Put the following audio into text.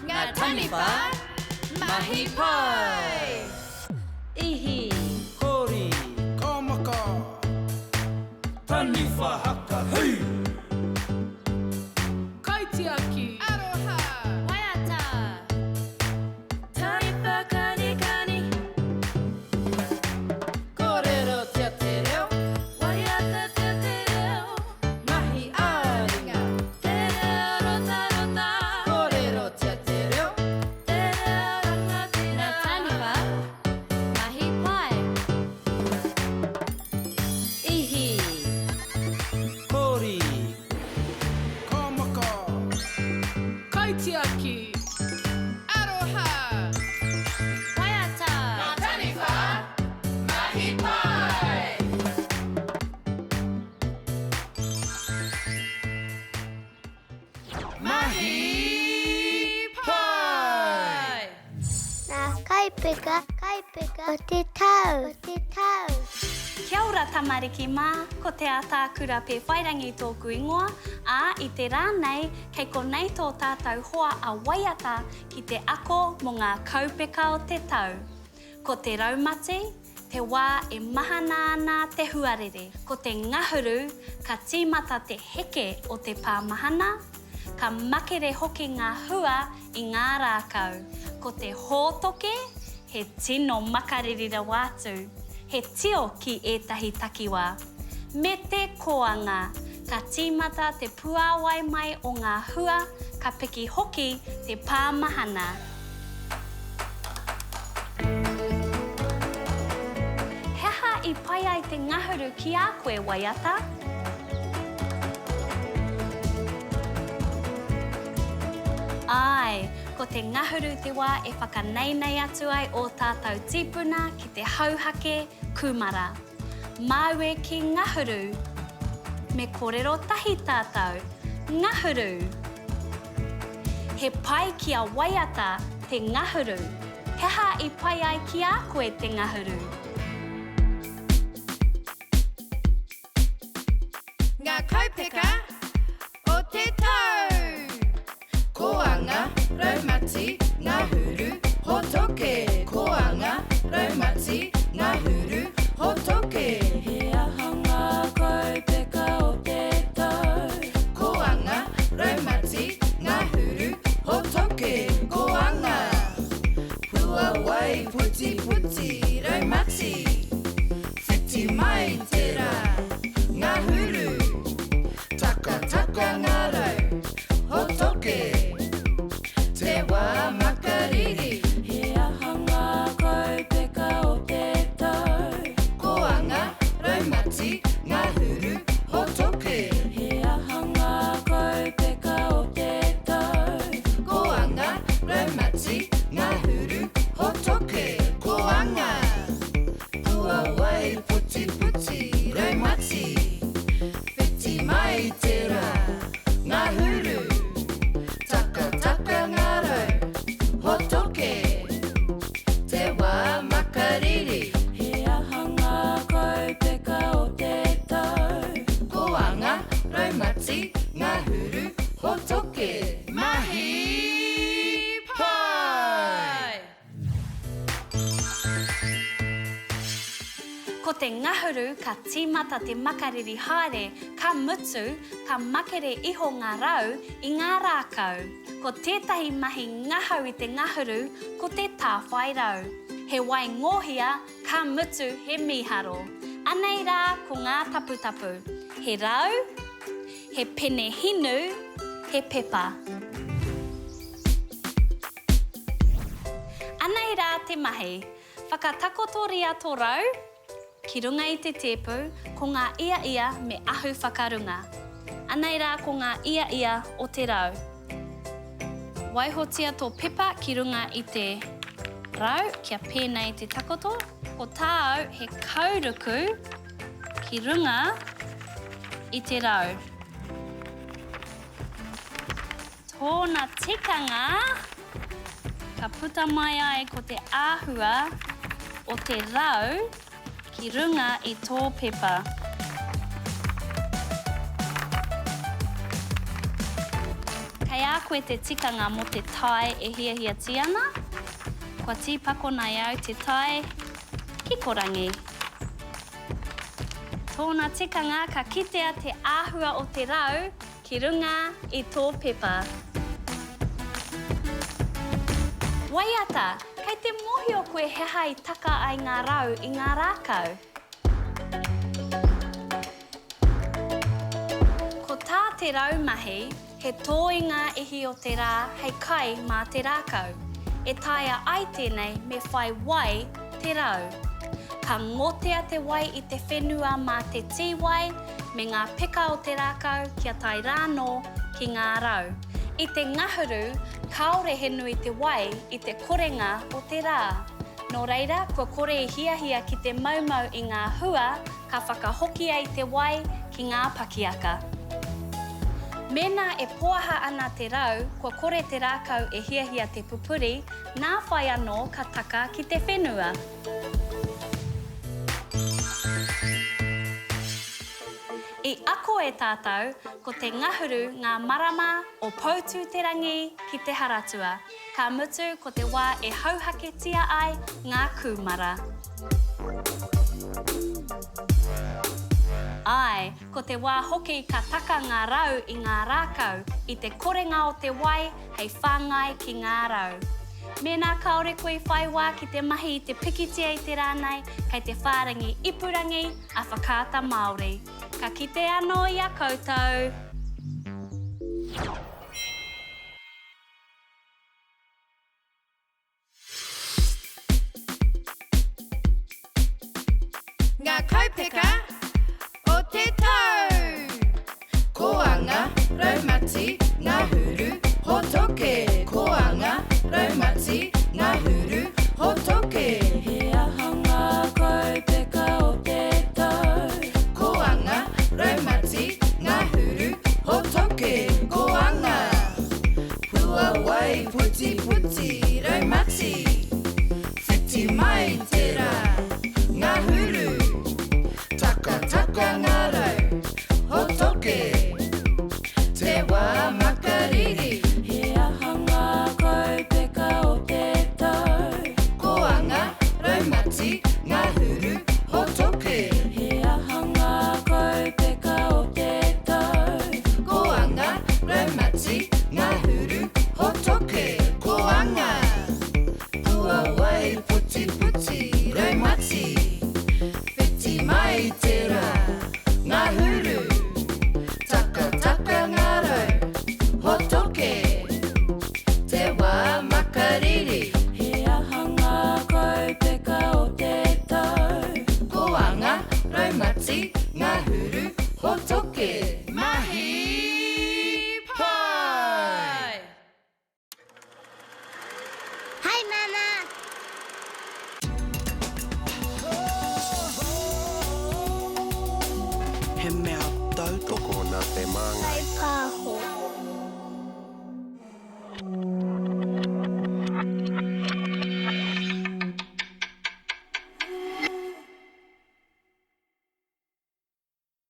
Ngā taniwha, mahi pai! Ihi! Kori! Ka maka! Taniwha haka hui! Kaitiaki! Aroha! Waiata! Taniwha kanikani! Kōrerotia te reo! Waiatatia te reo! Mahi ā-ringa! Te reo rotarota! Kōrerotia te reo! Te reo rangatira! Ngā taniwha, mahi pai! Ihi! Kori! Ka maka! Kaitiaki! Aroha! Waiata! Ngā taniwha, mahi pai! Mahi pai! Ngā kaipeka, kaipeka o te tau, o te tau. Kia ora tamariki mā, ko Te Ataakura Pēwhairangi tōku ingoa, ā, i te rā nei, kei konei tō tātou hoa a Waiata ki te ako mō ngā kaupeka o te tau. Ko te raumati, te wā e mahana ana te huarere. Ko te ngahuru, ka tīmata te heke o te pā mahana, ka makere hoki ngā hua i ngā rākau. Ko te hōtoke, he tino makariri rawa atu, he tio ki ētahi takiwā. Me te kōanga, ka tīmata te puāwai mai o ngā hua, ka piki hoki te pā mahana. He aha i pai ai te ngahuru ki a koe, Waiata? Āe, ko te ngahuru te wā e whakaneinei atu ai ō tātou tīpuna ki te hauhake kūmara. Māu e kī ngahuru. Me kōrero tahi tātou. Ngahuru! He pai ki a Waiata te ngahuru. He aha i pai ai ki a koe te ngahuru? Ngā kaupeka o te tau! Koanga, raumati, ngahuru, hotoke. Koanga, raumati, ngahuru, hotoke. He aha ngā kaupeka o te tau? Koanga, raumati, ngahuru, hotoke. Koanga, puawai, putiputi, raumati. Whiti mai te rā, ngahuru, takataka ngā rau, hotoke. Te wā makariri. He aha ngā kaupeka o te tau? Koanga, raumati, ngahuru, hotoke. He aha ngā kaupeka o te tau? Koanga, raumati, ngahuru, hotoke. Koanga, puawai, putiputi, raumati. Whiti mai te rā, ngahuru, takataka ngā rau, hotoke. Te wā makariri. He aha ngā kaupeka o te tau? Koanga, raumati, ngahuru, hotoke. Mahi pai! Ko te ngahuru ka tīmata te makariri haere, ka mutu, ka makere iho ngā rau i ngā rākau. Ko tētahi mahi ngahau i te ngahuru, ko te tāwhai rau. He wai ngōhia, ka mutu he mīharo. Anei rā ko ngā taputapu, he rau, he pene hinu, he pepa. Anei rā te mahi. Whakatakotoria tō rau ki runga i te tēpu, ko ngā iaia me ahu whakarunga. Anei rā ko ngā iaia o te rau. Waihotia tō pepa ki runga i te rau kia pēnei te takoto. Ko tāu he kauruku ki runga i te rau. Tōna tikanga, ka puta mai ai ko te āhua o te rau ki runga i tō pepa. Kei a koe te tikanga mō te tae e hiahiatia ana? Kua tīpakona e au te tae kikorangi. Tōna tikanga ka kitea te āhua o te rau ki runga i tō pepa. Waiata, Kei te mōhio koe he aha i taka ai ngā rau i ngā rākau? Ko tā te rau mahi, he tō i ngā ihi o te rā hei kai mā te rākau. E taea ai tēnei me whai wai te rau. Ka ngotea te wai i te whenua mā te tīwai me ngā peka o te rākau kia tae rānō ki ngā rau. I te ngahuru, kāore he nui te wai i te korenga o te rā. Nō reira, kua kore i hiahia ki te maumau i ngā hua ka whakahokia i te wai ki ngā pakiaka. Mēnā e poaha ana te rau, kua kore te rākau e hiahia te pupuri, nā whai anō ka taka ki te whenua. I ako e tātou, ko te ngahuru ngā marama o Poutū-te-rangi ki te Haratua. Ka mutu ko te wā e hauhaketia ai ngā kūmara. Āe, ko te wā hoki ka taka ngā rau i ngā rākau, i te korenga o te wai hei whāngai ki ngā rau. Mēnā kāore koe i whai wā ki te mahi i te pikitia i te rā nei, kei te whārangi ipurangi a Whakaata Māori. Ka kite anō i a koutou! Ngā kaupeka o te tau! Koanga, raumati, ngahuru, hotoke. Koanga, raumati, ngahuru, hotoke. He aha ngā kaupeka o te tau? Koanga, raumati, ngahuru, hotoke. Koanga. Puawai, putiputi, raumati. Whiti mai te rā, ngahuru. Takataka ngā rau.